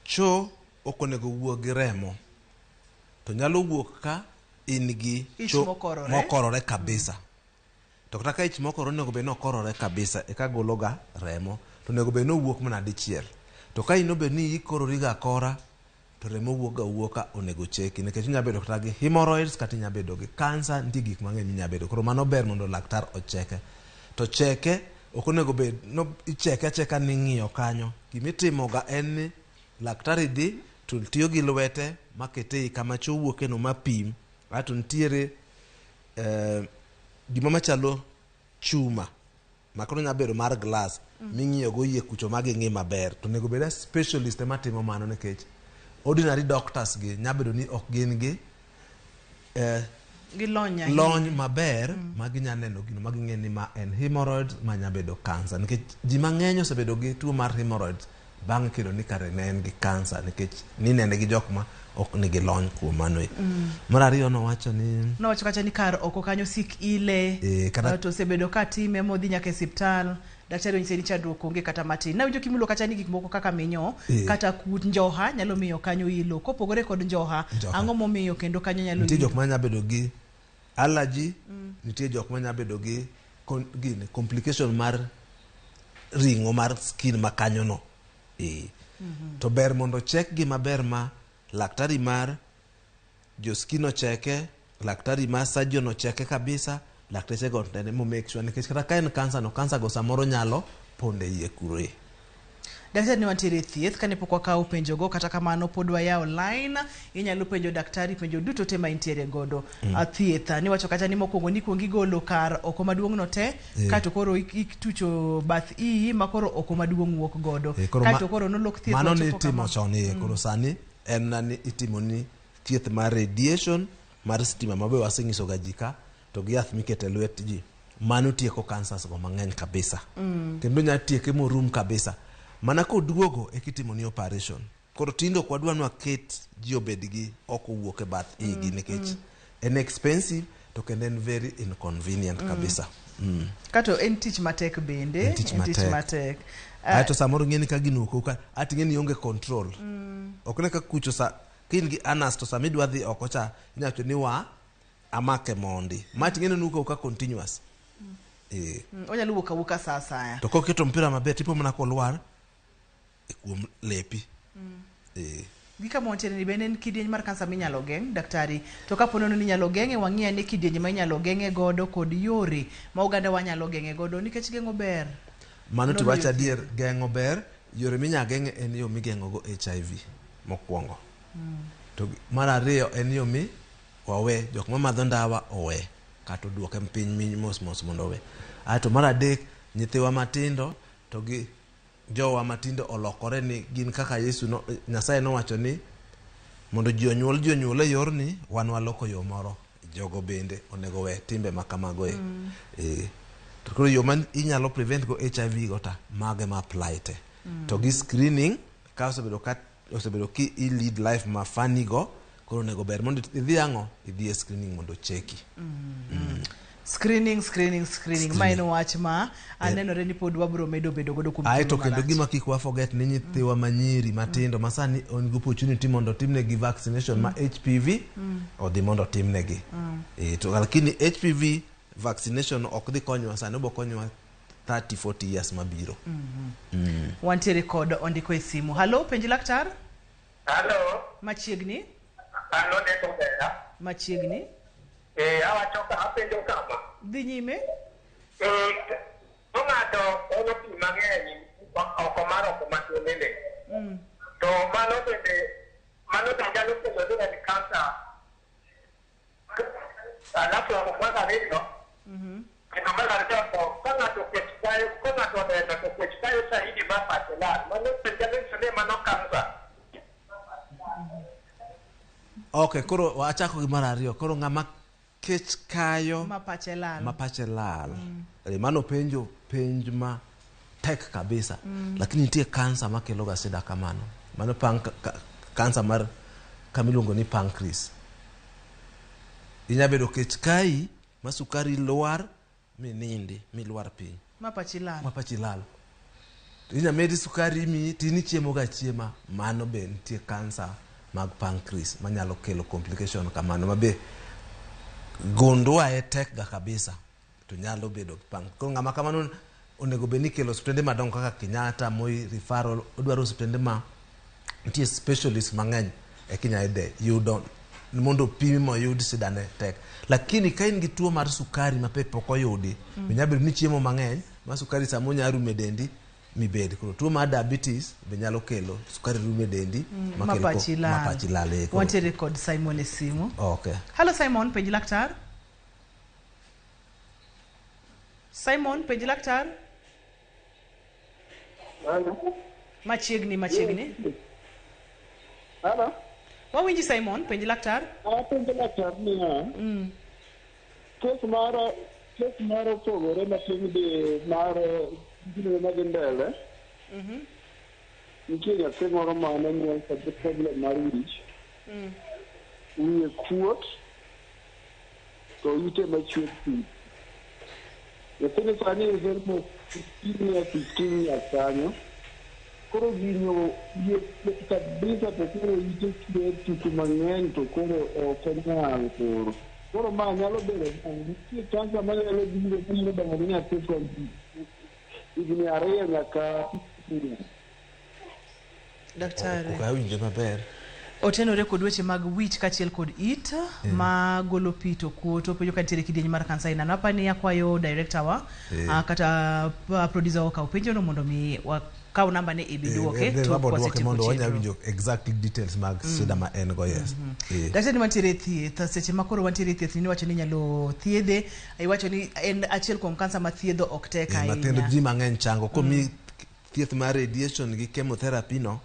choo ok onego wuog gi remo. To nyalo wuok ka in gi Ich choo mokorore. mokorore kabisa. To kata ka ich mokorore onego bed ni okorore kabisa eka golo ga remo. To onego bed ni owuok mana dichiel. To ka in obed ni ikorori ga akora to remo wuok ga wuoka onego cheki nikech inya bedo kata gi hemorrhoids kata inya bedo gi cancer, nitie gik mang'eny minya bedo. Koro mano ber mondo laktar ocheke. To cheke ok onego bed no icheke acheka ni ing'iyo kanyo. Gimitimo ga en ni laktari dhi to tiyo gi lwete makete ei kama choo wuoke no mapim. Aeto nitiere gima machalo chuma ma koro nyalo bedo mar glass ming'iyo go iye kucho ma ging'i maber. To onego bed a specialist ema timo mano nikech ordinary doctors gi nyalo bedo ni ok gin gi Gi lony ahinya. lony maber ma ginya neno gino ma ging'e ni ma en hemorrhoids ma nya bedo cancer. Nikech ji mang'eny osebedo gi tuo mar hemorrhoids bang' kelo ni kare ne en gi cancer nikech ninene gi jok ma ok nigi lony kuom mano. Mar ariyo nowacho ni Nowacho kacha ni kar oko kanyo sik ile kata to osebedo ka time modhi nyaka e osiptal. Daktari onyise ni chandruok onge kata matin. Nawinjo kimulo kacha ni gik moko kaka minyoo kata kut njoha nyalo miyo kanyo ilo. Kopogore kod njoha, Njoha. ang'o momiyo kendo kanyo nyalo nitie ilo? jok ma nya bedo gi allergy, nitie jok ma nya bedo gi gini, complication mar ring'o mar skin ma kanyo no. To ber mondo check gi maber ma laktari mar jo skin ocheke, laktari mar surgeon ocheke kabisa, lakteche go te mo make sure nikech kata ka en cancer no, cancer go samoro nyalo pondo e iye kuro e. Daktari, ne wantiere e thieth kane pok wakawo penjogo, kata kamano pod wayawo line, inyalo penjo daktari penjo duto te ma intiere godo. Thieth, niwacho kacha ni mokwongo ni kuong igolo kar oko maduong' no te, kato koro itucho bath iyi ma koro oko maduong' wuok godo. Koro Kato koro nolok thieth mano wachopo nitimo kama. chon koro sani en na ni itimo ni thieth mar radiation mar stima ma be waseng'iso ga ji ka to gi yath mikete lwet ji mano tieko cancers go mang'eny kabisa. Kendo nya tieke morum kabisa. Mana koduogo eka itimo ni operation. Koro tinde ok wadwa ni waket ji obed gi ok owuok e bath igi nikech en expensive to kendo en very inconvenient kabisa. Kato en tich matek bende, En tich en tich matek. matek. Aeto samoro ing'e ni ka gino owuok ka ati ing'e ni ionge control. Ok ne ka kucho sa ka in gi anas to sama idwa dhi oko cha inyalo wacho ni wa amake mondi. Ma ting'e ni owuok ka continuous. Onyalo wuok awuoka sa asaya. To koketo mpira maber tipo mana kolwar e kuom lepi. Gi kama wantiere ni bende en kidieny mar kansa minyalo geng', daktari. To kapo nono ni inyalo geng'e, wang'i ane kidienje ma inyalo geng'e godo kod yore ma oganda wa nyalo geng'e godo nikech geng'o ber. Mano Nono tiwacho yo adier, geng'o ber, yore minya geng'e en yo migeng'o go HIV mokwongo. To mar ariyo en yo mi wawe jok mamadho ndawa owe kata oduoke piny miny mos mos mondo owe. Aeto mar adek nyithiwa matindo to gi jowa matindo olokore ni gin kaka Yesu no, Nyasaye nowacho ni mondo ji onyuol ji onyuol e yorni, wan waloko yo moro. Jogo bende onego we timbe ma kamago e. To koro yo ma inyalo prevent go HIV go ta mago ema apply te. To gi screening ka osebedo ka osebedo ki i lead life ma funny go, koro onego ber mondo idhi ang'o idhi e screening mondo cheki. Screening, screening, screening. Ma en wach ma anenore ni pod wabro medo bedo godo kuom Aeto thuolo kendo malach. gima kik wa forget ni nyithiwa manyiri matindo ma sani on gi opportunity mondo otimnegi vaccination ma HPV odhi mondo otimnegi. To lakini HPV vaccination ok dhi konyowa sani, obo konyowa 30 40 years mabiro. Wantiere kod ondiko e simu. Halo, penj laktar. Halo, Machiegni, halo Neko Bera. machiegni. Awacho ka apenjo kama. Dhi nyime. To ng'ato olo pi mang'eny oko mar oko matin ni. To mano bende mano be nyalo kelo ni en kansa. Alafu mar ariyo, kendo mar ariyo to ka ng'ato kech kayo, ka ng'ato oneno to kech kayo saidi ma pache lal, mano be nyalo nyiso ni mano kansa. Okay, koro wachako gi mar ariyo. Koro ng'ama kech kayo Ma pache lal. ma pache lal. Mano penjo penj ma tek kabisa. Lakini nitie kansa makelo ga shida kamano. Mano kansa mar kama iluongo ni pancreas. Inya bedo kech kayi ma sukari lwar minindi milwar piny. Ma pachi lal. Ma pachi lal. To inya medi sukari mi tini chiemo ga chiema, mano be nitie kansa mag pancreas manyalo kelo complication kamano ma be gondwa e tek ga kabisa to nyalo bedo koro ng'ama kamano onego bed ni kelo osiptende madongo kaka Kenyatta, Moi Referral, odwaro osiptende ma nitie specialist mang'eny eka inya yude yudo mondo opimi moyud shida ne tek. Lakini ka in gi tuo mar sukari ma pe pok oyudi, be nyalo bedo ni chiemo mang'eny ma sukari samo nyalo rumo e dendi mibed. Koro tuo mar diabetes be nyalo kelo sukari rumo e dendi Ma makelo pachi lal. ma pachi lal. Koro- Wantiere kod Simon e simu. Okay. Halo Simon, penj laktar. Simon, penj laktar. Machiegni, machiegni. Halo. Wawinji Simon, penj laktar. Apenjo laktar niya, kes mar opogore matin gi mar kinde madhi mbele. Nitie nyathi moro ma nonyuol kod problem mar wich. Wiye kuot to ite machwe pi. Nyathini sani is almost 15 years, 15 years kanyo. Koro gini wiye kuot kabisa to koro ite chwer tutu mang'eny to koro ok onyal koro. Koro ma nyalo bedo nitie kansa manyalo biro manyalo dongo gi nyathi from higni 2 nyaka 15 years. Daktari. Ok awinjo maber. Otenore kod weche mag wich kaachiel kod it ma golo pi to kuot. Openjo ka nitiere kidieny mar kansa inano. Apani akwayo director wa kata producer wa okaw penjono mondo mi wakaw namba ne ibi duoke to Wabo duoke kwasetieko mondo wanya chenro. winjo exactly details mag shida ma en go, yes. Daktari, wantiere e thieth. Seche ma koro wantiere e thieth ni iwacho ni inyalo thiedhe, iwacho ni en achiel kuom kansa ma thiedho ok tek Mathindo ahinya. ji mang'eny chango komi thieth mar radiation gi chemotherapy no,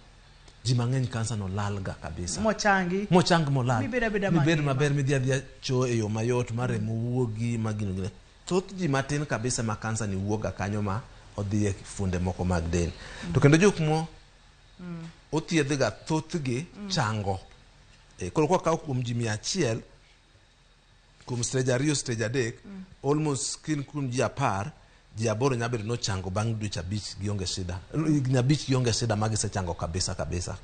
ji mang'eny kansa no lal ga kabisa. Mochangi. Mochang molal. Mibed abeda Mibed mangima. maber midhi adhiya choo e yo mayot ma remo wuogi ma gino gino. Thoth ji matin kabisa ma kansa ni wuok ga kanyo ma odhi e fuonde moko mag del. To kendo jok mo othiedh ga thothgi chango. Koro kwakawo kuom ji 100 kuom stage 2 stage 3 almost kin kuom ji 10 ji 8 nyalo bedo nochango bang' dweche 5 gionge shida. Higni 5 gionge shida ma gisechango kabisa kabisa.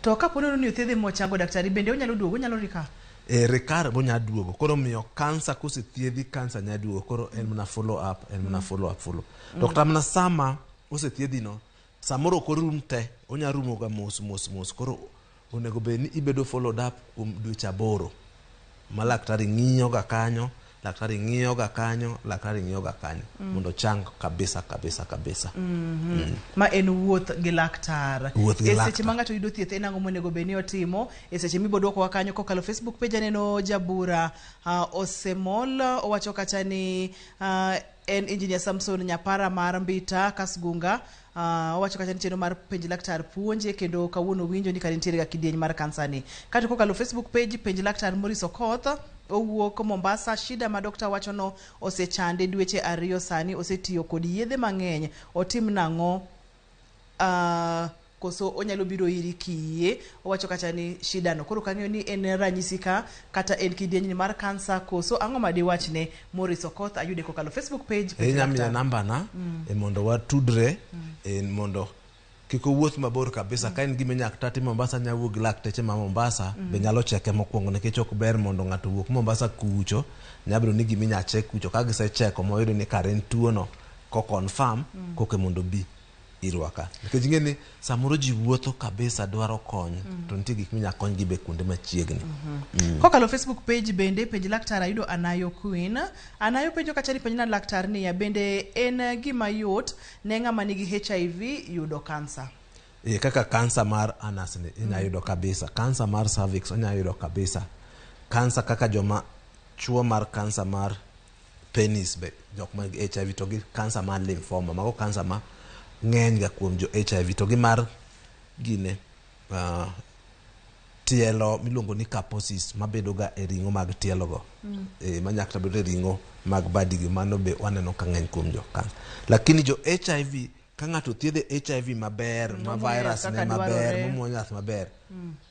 To kapo ni othiedhe mochango daktari, bende onyalo duogo, onyalo recur? Recur bonya duogo. Koro miyo kansa kosethiedhi kansa nya duogo. Koro en mana follow up, en mana follow up, follow. To kata mana sama osethiedhi no, samoro ok orum te, onya rumo ga mos mos mos. Koro onego bed ni ibedo followed up kuom dweche 8 ma laktari ng'iyo ga kanyo, laktari ng'iyo ga kanyo, laktari ng'iyo ga kanyo mondo ochang kabisa kabisa kabisa. Ma en wuoth gi laktar. Wuoth gi E laktar. seche ma ng'ato yudo thieth en ang'o monego bed ni otimo? E seche mibo dwokowa kanyo kokalo Facebook page aneno Jabura Osemol owacho kacha ni En Engineer Samson Nyapara mar Mbita Kasgunga. Owacho kacha ni chenro mar penj laktar puonje kendo kawuono winjo ni kare nitiere ga kidieny mar kansa ni. Kato kokalo Facebook page penj laktar Maurice Okoth owuok Mombasa, shida ma dokta wacho no osechande dweche 2 sani, osetiyo kod yedhe mang'eny, otim nang'o? Koso onyalo biro iri kiyie. Owacho kacha ni shida no koro kang'eyo ni en ranyisi ka kata en kidieny mar kansa koso ang'o ma diwachne Maurice Okoth. Ayude kokalo Facebook page. Inya miya namba na mondo watudre, mondo kik owuoth mabor kabisa. Ka en gima inyaka tati Mombasa, nya wuok gi lakteche ma Mombasa be nyalo cheke mokwongo, nikech ok ber mondo ng'ato owuok Mombasa kucho, nya bedo ni gima inya chek kucho. Ka gisecheko moyudo ni kare en tuo no, ko confirm koke mondo bi irwa ka, nikech ing'e ni samoro ji wuotho kabisa dwaro kony, to nitie gik minya kony gi be kuonde machiegni. Kokalo Facebook page bende penj laktar ayudo Anayo Queen. Anayo penjo kacha ni penj na laktar niya, bende en gima yot ne ng'ama nigi HIV yudo kansa? Kaka kansa mar anus ni inya yudo kabisa, kansa mar cervix onya yudo kabisa, kansa kaka joma chuo mar kansa mar penis be jok man gi HIV, to gi kansa mar lymphoma, mago kansa ma ng'eny ga kuom jo HIV, to gi mar gine tielo miluongo ni kaposis mabedo ga e ring'o mag tielo go, manyaka bedo e ring'o mag badi gi, mano be waneno ka ng'eny kuom jo kansa. Lakini jo HIV, ka ng'ato thiedhe HIV maber, ma virus ne maber, momuonyo yath maber,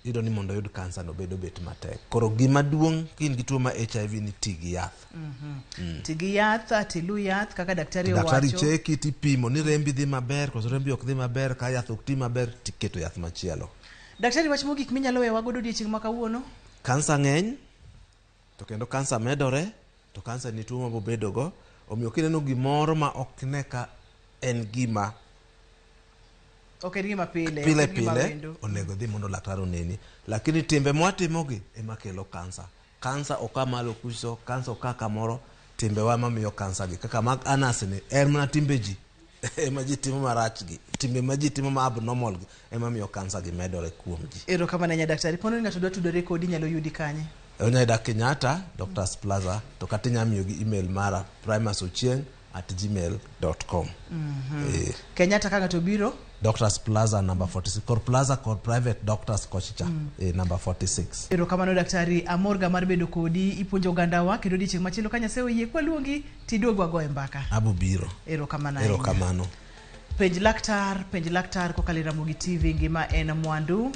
iyudo ni mondo oyud kansa no bedo bet matek. Koro gima duong' ka in gi tuo ma HIV ni ti gi yath. Ti gi yath, tilu yath kaka daktari owacho. Daktari cheki tipimo ni rembi dhi maber koso rembi ok dhi maber, ka yath ok ti maber tiketo yath machielo. Daktari, wach mogik minyalo wewa godo odiechieng' ma kawuono? Kansa ng'eny, to kendo kansa medore, to kansa ni tuo mabobedo go, omiyo kineno gimoro ma ok ne ka en gima ok en gima pile, pile pile onego dhi mondo laktar oneni. Lakini timbe mwatimogi ema kelo kansa. Kansa ok malo kucho, kansa ok kamoro, timbewa mamiyo kansa gi kaka mag anus ni en mana timbe ji ema ji timo marach gi, timbe ma ji timo ma abnormal gi ema miyo kansa gi medore kuom ji. Erokamano ahinya daktari. Pono ni ng'ato dwa tudore kodi nyalo yudi kanye? Onya yuda Kenyatta Doctors Plaza, to kata inya miyo gi email mara primasochieng@gmail.com. Kenyatta ka ng'ato biro Doctors Plaza number 46, kor Plaza kor private doctors kochicha, number 46. Erokamano daktari, amorga mar bedo kodi, ipuonjo ogandawa kendo odiechieng' machielo ka Nyasaye oyie kwaluongi tiduog wagoye mbaka. Abo biro. Erokamano ahinya. Erokamano. Penj laktar kokalo e Ramogi TV, ngima en mwandu.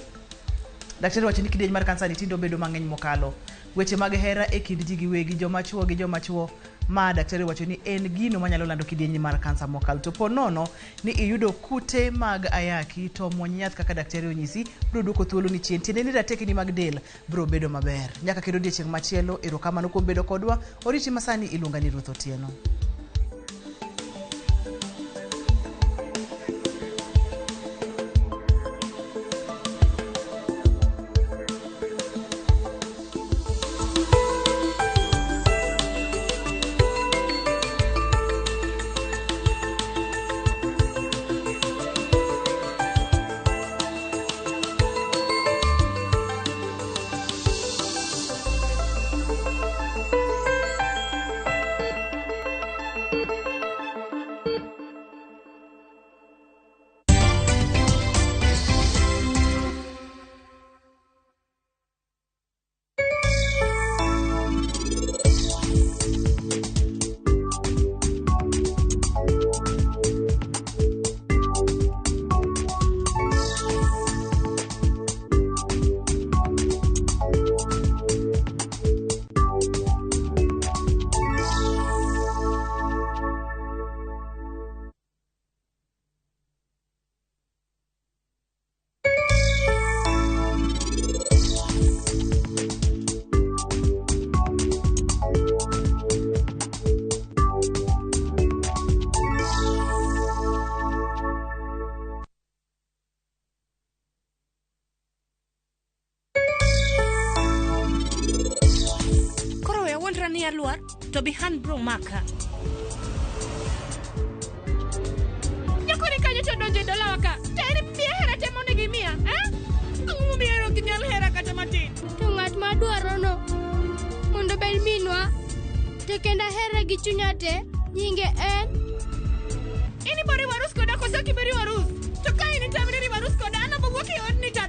Daktari wacho ni kidieny mar kansa ni tinde obedo mang'eny mokalo. Weche mag hera e kind ji giwegi, joma chuo gi joma chuo, ma daktari wacho ni en gino manyalo lando kidieny mar kansa mokalo. To po nono ni iyudo kute mag ayaki, to muony yath kaka daktari onyisi, biro duoko thuolo ni chien. Tiende ni ratekni mag del biro bedo maber. Nyaka kendo odiechieng' machielo, erokamano kuom bedo kodwa. Oriti masani iluonga ni Ruth Otieno. Alwar to behind bro maka. Nyakoni kanyo to donjo e dalawa ka. To en miya hera te mondo gimiya, eh? Ang'o momiyo ok inyal hera kata matin? To ng'at madwaro no mondo obed minwa, to kendo ahere gi chunya te, Nyinge en? In ibiro riwo arus koda koso ok ibi riwo arus? To ka in itamri riwo arus koda, an abowuok e odni to